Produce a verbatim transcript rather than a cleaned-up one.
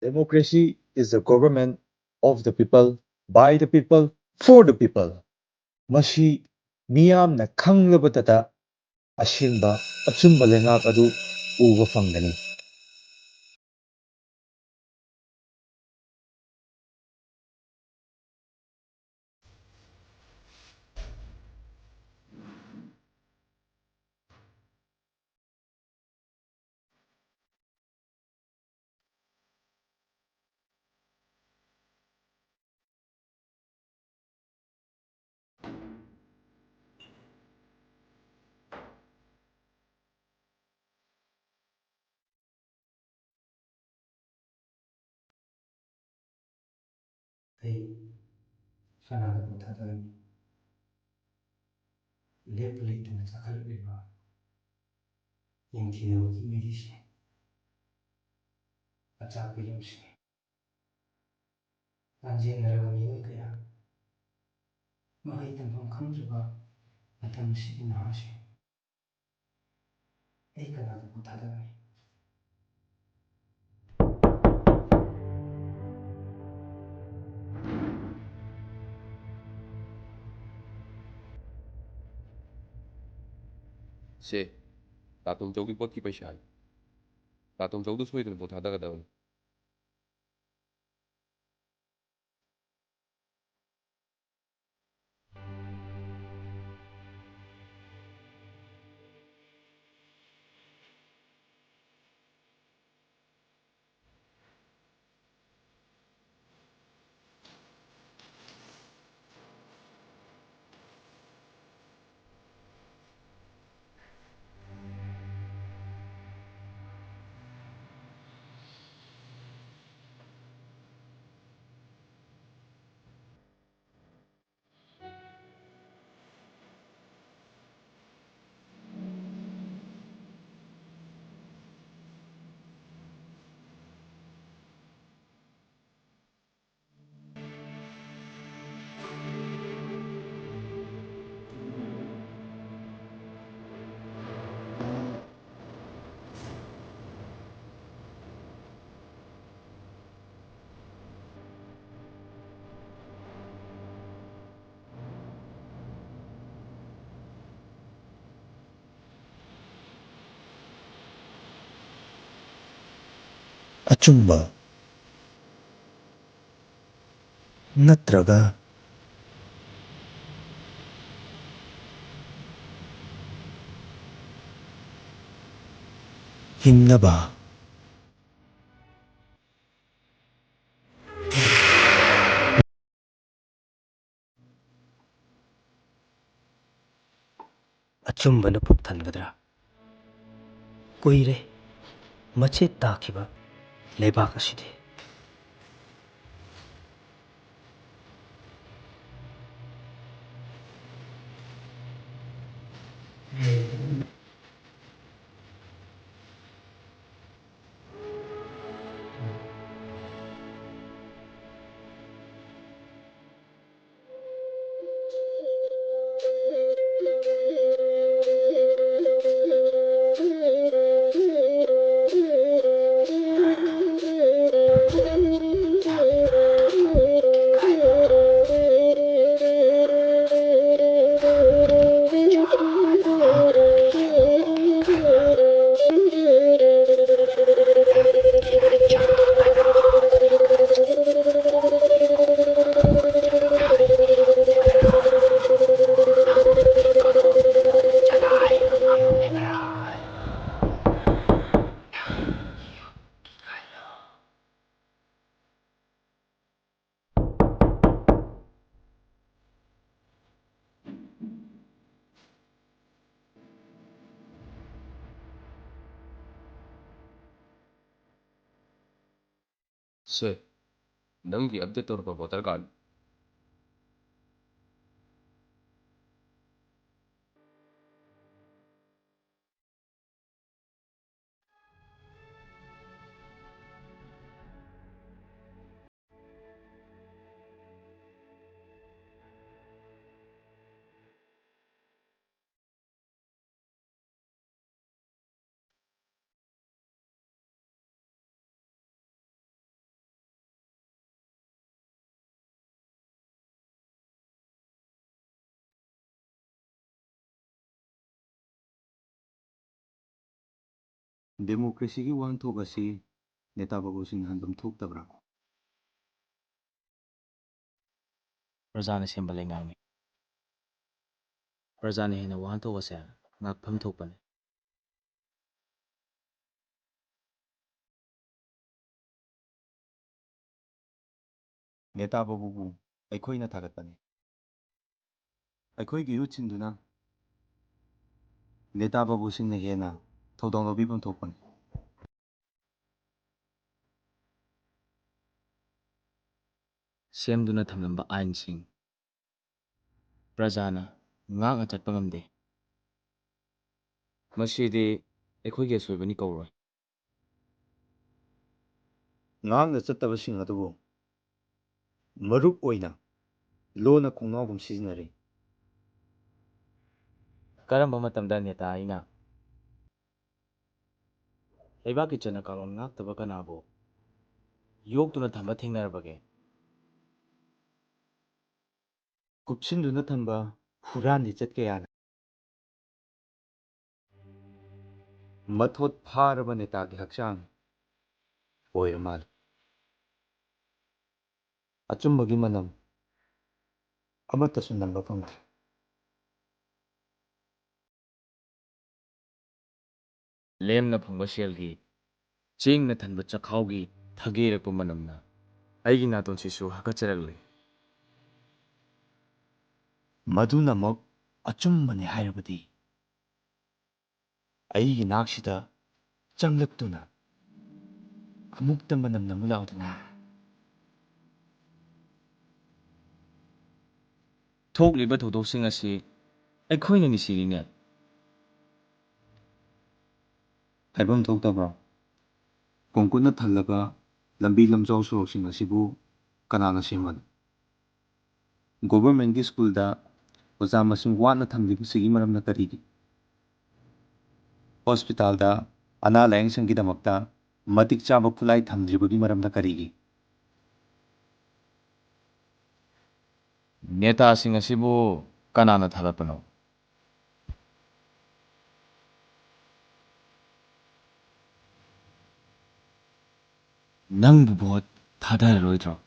Democracy is the government of the people, by the people, for the people. ꯃꯁꯤ ꯃꯤꯌꯥꯝꯅ ꯈꯪꯂꯕꯗꯇ ꯑꯁꯦꯡꯕ ꯑꯆꯨꯝꯕ ꯂꯩꯉꯥꯛ ꯑꯗꯨ ꯎꯕ ꯐꯪꯒꯅꯤ꯫ ꯑꯩ ꯀꯅꯥꯗ ꯄꯣꯊꯥꯗꯣꯏꯅꯣ? ꯂꯦꯞꯄ ꯂꯩꯇꯅ ꯆꯥꯈꯠꯂꯛꯂꯤꯕ ꯅꯤꯡꯊꯤꯅꯕꯒꯤ ꯃꯩꯔꯤꯁꯤꯡ, ꯑꯆꯥꯛꯄ ꯌꯨꯝꯁꯤꯡ, ꯂꯥꯟꯖꯦꯟꯅꯔꯕ ꯃꯤꯑꯣꯏ ꯀꯌꯥ, ꯃꯍꯩ ꯇꯝꯐꯝ ꯈꯪꯗ꯭ꯔꯕ ꯃꯇꯝ ꯑꯁꯤꯒꯤ ꯅꯍꯥꯁꯤꯡ, ꯑꯩ ꯀꯅꯥꯗ ꯄꯣꯊꯥꯗꯒꯅꯤ? ꯁꯦ, ꯇꯥ ꯇꯣꯝꯆꯧꯒꯤ ꯄꯣꯠꯀꯤ ꯄꯩꯁꯥꯅꯤ꯫ ꯇꯥ ꯇꯣꯝꯆꯧꯗꯨ ꯁꯣꯏꯗꯅ ꯄꯣꯊꯥꯗꯒꯗꯕꯅꯤ꯫ ꯑꯆꯨꯝꯕ ꯅꯠꯇ꯭ꯔꯒ ꯍꯤꯡꯅꯕ꯫ ꯑꯆꯨꯝꯕꯅ ꯄꯨꯛ ꯊꯟꯒꯗ꯭ꯔꯥ? ꯀꯨꯏꯔꯦ ꯃꯆꯦꯠ ꯇꯥꯈꯤꯕ ꯂꯩꯕꯥꯛ ꯑꯁꯤꯗꯤ꯫ ꯁꯦ, ꯅꯪꯒꯤ ꯑꯞꯗꯦꯠ ꯇꯧꯔꯕ ꯚꯣꯇꯔ ꯀꯥꯔꯗ? ꯗꯦꯃꯣꯀ꯭ꯔꯦꯁꯤꯒꯤ ꯋꯥꯍꯟꯊꯣꯛ ꯑꯁꯤ ꯅꯦꯇꯥ ꯕꯥꯕꯨꯁꯤꯡꯅ ꯍꯟꯐꯝ ꯊꯣꯛꯇꯕ꯭ꯔꯥ? ꯄ꯭ꯔꯖꯥꯅ ꯁꯦꯝꯕ ꯂꯩꯉꯥꯛꯅꯤ꯫ ꯄ꯭ꯔꯖꯥꯅ ꯍꯦꯟꯅ ꯋꯥꯍꯟꯊꯣꯛ ꯑꯁꯦ ꯉꯥꯛꯐꯝ ꯊꯣꯛꯄꯅꯤ꯫ ꯅꯦꯇꯥ ꯕꯥꯕꯨꯕꯨ ꯑꯩꯈꯣꯏꯅ ꯊꯥꯒꯠꯄꯅꯤ꯫ ꯑꯩꯈꯣꯏꯒꯤ ꯌꯨꯠꯁꯤꯡꯗꯨꯅ ꯅꯦꯇꯥ ꯕꯥꯕꯨꯁꯤꯡꯅ ꯍꯦꯟꯅ ꯊꯧꯗꯥꯡ ꯂꯧꯕꯤꯐꯝ ꯊꯣꯛꯄꯅꯤ꯫ ꯁꯦꯝꯗꯨꯅ ꯊꯝꯂꯝꯕ ꯑꯥꯏꯟꯁꯤꯡ ꯄ꯭ꯔꯖꯥꯅ ꯉꯥꯛꯅ ꯆꯠꯄ ꯉꯝꯗꯦ꯫ ꯃꯁꯤꯗꯤ ꯑꯩꯈꯣꯏꯒꯤ ꯑꯁꯣꯏꯕꯅꯤ ꯀꯧꯔꯣꯏ꯫ ꯉꯥꯛꯅ ꯆꯠꯇꯕꯁꯤꯡ ꯑꯗꯨꯕꯨ ꯃꯔꯨꯞ ꯑꯣꯏꯅ ꯂꯣꯟꯅ ꯈꯣꯡꯅꯥꯎꯒꯨꯝ ꯁꯤꯖꯤꯟꯅꯔꯤ꯫ ꯀꯔꯝꯕ ꯃꯇꯝꯗ ꯅꯦꯇꯥ ꯑꯩꯅ ꯂꯩꯕꯥꯛꯀꯤ ꯆꯠꯅ ꯀꯥꯡꯂꯣꯟ ꯉꯥꯛꯇꯕ ꯀꯅꯥꯕꯨ ꯌꯣꯛꯇꯨꯅ ꯊꯝꯕ ꯊꯦꯡꯅꯔꯕꯒꯦ? ꯀꯨꯞꯁꯤꯟꯗꯨꯅ ꯊꯝꯕ ꯍꯨꯔꯥꯟ ꯂꯤꯆꯠ ꯀꯌꯥꯅ ꯃꯊꯣꯠ ꯐꯥꯔꯕ ꯅꯦꯇꯥꯒꯤ ꯍꯛꯆꯥꯡ ꯑꯣꯏꯔ ꯃꯥꯜꯂꯦ꯫ ꯑꯆꯨꯝꯕꯒꯤ ꯃꯅꯝ ꯑꯃꯠꯇꯁꯨ ꯅꯝꯕ ꯐꯪꯗ꯭ꯔꯦ꯫ ꯂꯦꯝꯅ ꯐꯪꯕ ꯁꯦꯜꯒꯤ, ꯆꯦꯡꯅ ꯊꯟꯕ ꯆꯈꯥꯎꯒꯤ ꯊꯒꯦꯔꯛꯄ ꯃꯅꯝꯅ ꯑꯩꯒꯤ ꯅꯥꯇꯣꯟꯁꯤꯁꯨ ꯍꯥꯀꯠꯆꯔꯛꯂꯦ꯫ ꯃꯗꯨꯅꯃꯛ ꯑꯆꯨꯝꯕꯅꯤ ꯍꯥꯏꯔꯕꯗꯤ, ꯑꯩꯒꯤ ꯅꯥꯛꯁꯤꯗ ꯆꯪꯂꯛꯇꯨꯅ ꯑꯃꯨꯛꯇ ꯃꯅꯝ ꯅꯝꯃꯨ ꯂꯥꯎꯗꯅ꯫ ꯊꯣꯛꯂꯤꯕ ꯊꯧꯗꯣꯛꯁꯤꯡ ꯑꯁꯤ ꯑꯩꯈꯣꯏꯅ ꯅꯤꯁꯤꯔꯤꯅꯦ꯫ ꯍꯥꯏꯐꯝ ꯊꯣꯛꯇꯕ꯭ꯔꯣ? ꯀꯣꯡꯀꯨꯠꯅ ꯊꯜꯂꯕ ꯂꯝꯕꯤ ꯂꯝꯖꯥꯎ ꯁꯣꯔꯣꯛꯁꯤꯡ ꯑꯁꯤꯕꯨ ꯀꯅꯥꯅ ꯁꯦꯝꯕꯅꯣ? ꯒꯣꯚꯔꯟꯃꯦꯟꯠꯀꯤ ꯁ꯭ꯀꯨꯜꯗ ꯑꯣꯖꯥ ꯃꯁꯤꯡ ꯋꯥꯠꯅ ꯊꯝꯂꯤꯕꯁꯤꯒꯤ ꯃꯔꯝꯅ ꯀꯔꯤꯒꯤ? ꯍꯣꯁꯄꯤꯇꯥꯜꯗ ꯑꯅꯥ ꯂꯥꯌꯦꯡꯁꯪꯒꯤꯗꯃꯛꯇ ꯃꯇꯤꯛ ꯆꯥꯕ ꯈꯨꯠꯂꯥꯏ ꯊꯝꯗ꯭ꯔꯤꯕꯒꯤ ꯃꯔꯝꯅ ꯀꯔꯤꯒꯤ? ꯅꯦꯇꯥꯁꯤꯡ ꯑꯁꯤꯕꯨ ꯀꯅꯥꯅ ꯊꯥꯒꯠꯄꯅꯣ? ꯅꯪꯕꯨ ꯚꯣꯠ ꯊꯥꯗꯔꯔꯣꯏꯗ꯭ꯔꯣ?